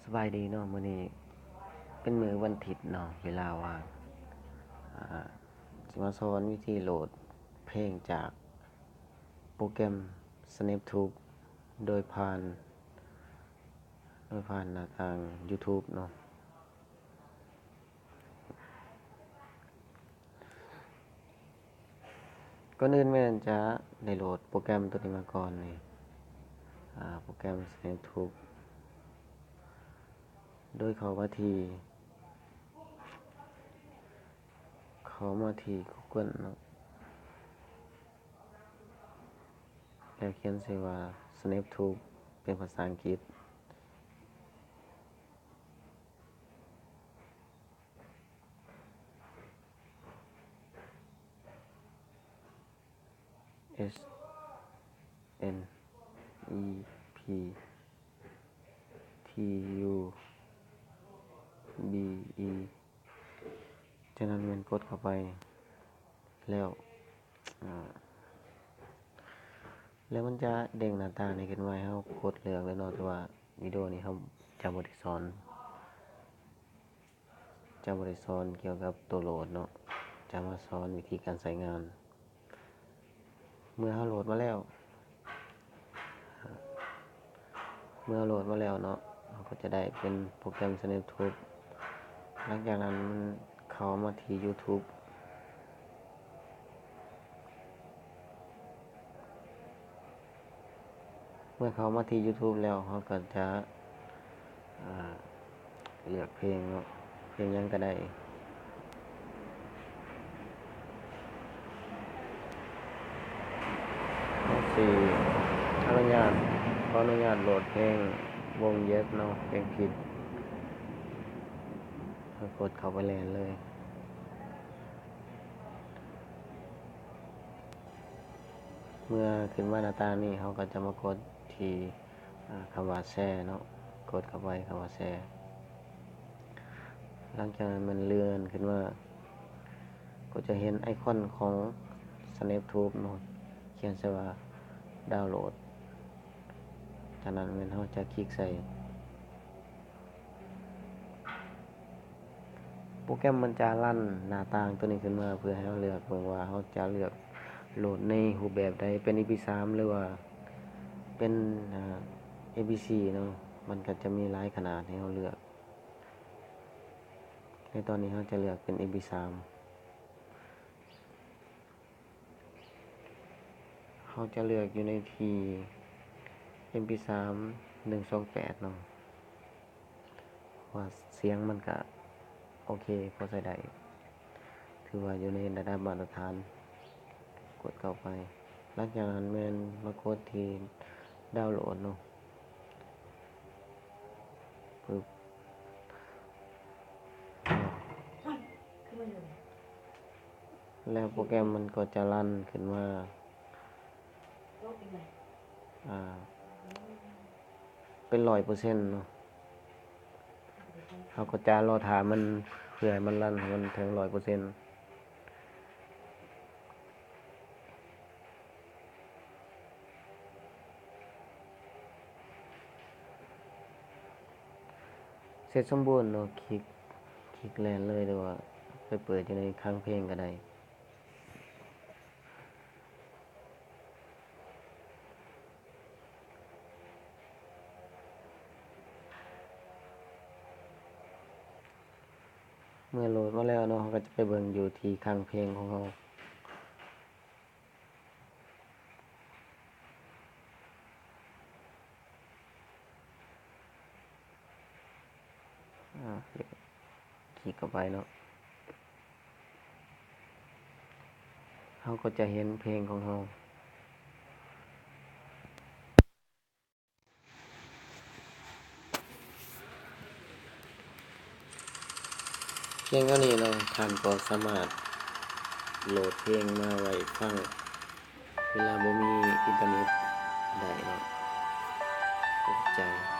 ສະບາຍດີເນາະ, ມື້ນີ້ເປັນມື້ວັນທິດເນາະ, ເວລາວ່າງ ອາ ຊິມາສອນວິທີໂຫຼດເພງຈາກໂປຣແກຣມ Snap Tube ໂດຍຜ່ານ ໂດຍຜ່ານໜ້າຕ່າງ YouTube ເນາະ. ກ່ອນອື່ນແມ່ນຈະໄດ້ໂຫຼດໂປຣແກຣມໂຕນີ້ມາກ່ອນນີ້ ອາ ໂປຣແກຣມ Snap Tube ໂດຍເຂົ້າມາທີ່ ເຂົ້າມາທີ່ Google ເນາະ ແລ້ວຂຽນຊື່ວ່າ Snap Tube ເປັນພາສາອັງກິດ. S N A P T U B E ຈາກນັ້ນແມ່ນກົດເຂົ້າໄປແລ້ວ ອາ ແລ້ວມັນຈະເດ້ງໜ້າຕ່າງນີ້ຂຶ້ນມາໃຫ້ເຮົາກົດເລືອກເລີຍເນາະ, ແຕ່ວ່າວິດີໂອນີ້ເຮົາຈະບໍ່ໄດ້ສອນ ຈະບໍ່ໄດ້ສອນກ່ຽວກັບໂຕໂຫຼດເນາະ, ຈະມາສອນວິທີການໃຊ້ງານ. ເມື່ອເຮົາໂຫຼດມາແລ້ວ ເມື່ອໂຫຼດມາແລ້ວເນາະ ເຮົາກໍຈະໄດ້ເປັນໂປຣແກຣມ Snap Tube. ຫຼັງຈາກນັ້ນມັນເຂົ້າມາທີ່ YouTube. ເມື່ອເຂົ້າມາທີ່ YouTube ແລ້ວ ເຮົາກໍຈະ ອາ ເລືອກເພງເນາະ, ເພງຫຍັງກໍໄດ້. ເຮົາຊິອະນຸຍາດ ຂໍອະນຸຍາດໂຫຼດເພງວົງ Yes ເນາະ, ເພງຜິດ. ເຮົາກົດເຂົ້າໄປແລ່ນເລີຍ. ເມື່ອຂຶ້ນມາໜ້າຕ່າງນີ້ ເຮົາກໍຈະມາກົດທີ່ ອາ ຄຳວ່າແຊເນາະ, ກົດເຂົ້າໄປຄຳວ່າແຊ. ຫຼັງຈາກນັ້ນມັນເລື່ອນຂຶ້ນມາ ກໍຈະເຫັນໄອຄອນຂອງ Snap Tube ເນາະ, ຂຽນໃສ່ວ່າດາວໂຫຼດ. ຈາກນັ້ນແມ່ນເຮົາຈະຄລິກໃສ່. ໂປຣແກຣມມັນຈະລັນໜ້າຕ່າງໂຕນີ້ຂຶ້ນມາ ເພື່ອໃຫ້ເຮົາເລືອກເບິ່ງວ່າເຮົາຈະເລືອກໂຫຼດໃນຮູບແບບໃດ, ເປັນ ເອມພີສາມ ຫຼືວ່າເປັນ ອາ ເອມພີສີ່ເນາະ. ມັນກໍຈະມີຫຼາຍຂະໜາດໃຫ້ເຮົາເລືອກ. ໃນຕອນນີ້ເຮົາຈະເລືອກເປັນ ເອມພີສາມ. ເຮົາຈະເລືອກຢູ່ໃນທີ່ ເອັມພີສາມ ໜຶ່ງສອງແປດເນາະ, ເພາະວ່າສຽງມັນກະໂອເຄ ພໍໃຊ້ໄດ້, ຖືວ່າຢູ່ໃນລະດັບມາດຕະຖານ. ກົດເຂົ້າໄປ, ຫຼັງຈາກນັ້ນແມ່ນມາກົດທີ່ດາວໂຫຼດເນາະ. ປຶບ ແລ້ວໂປຣແກຣມມັນກໍຈະລັນຂຶ້ນມາ ອາ ເປັນຮ້ອຍເປີເຊັນເນາະ. ເຮົາກໍຈະລໍຖ້າມັນ ເພື່ອໃຫ້ມັນລັນໃຫ້ມັນເຖິງຮ້ອຍເປີເຊັນ. ເສັດສົມບູນເນາະ, ຄລິກ ຄລິກແລ່ນເລີຍ ຫຼືວ່າໄປເປີດຢູ່ໃນຄັງເພງກໍໄດ້. ເມື່ອໂຫຼດມາແລ້ວເນາະ, ເຮົາກໍຈະໄປເບິ່ງຢູ່ທີ່ຄັງເພງຂອງເຮົາ. ອາ ຄລິກເຂົ້າໄປເນາະ, ເຮົາກໍຈະເຫັນເພງຂອງເຮົາ. ພຽງເທົ່ານີ້ເນາະ, ທ່ານກໍສາມາດໂຫຼດເພງມາໄວ້ຟັງເວລາບໍ່ມີອິນເຕີເນັດໄດ້ເນາະ. ຂອບໃຈ.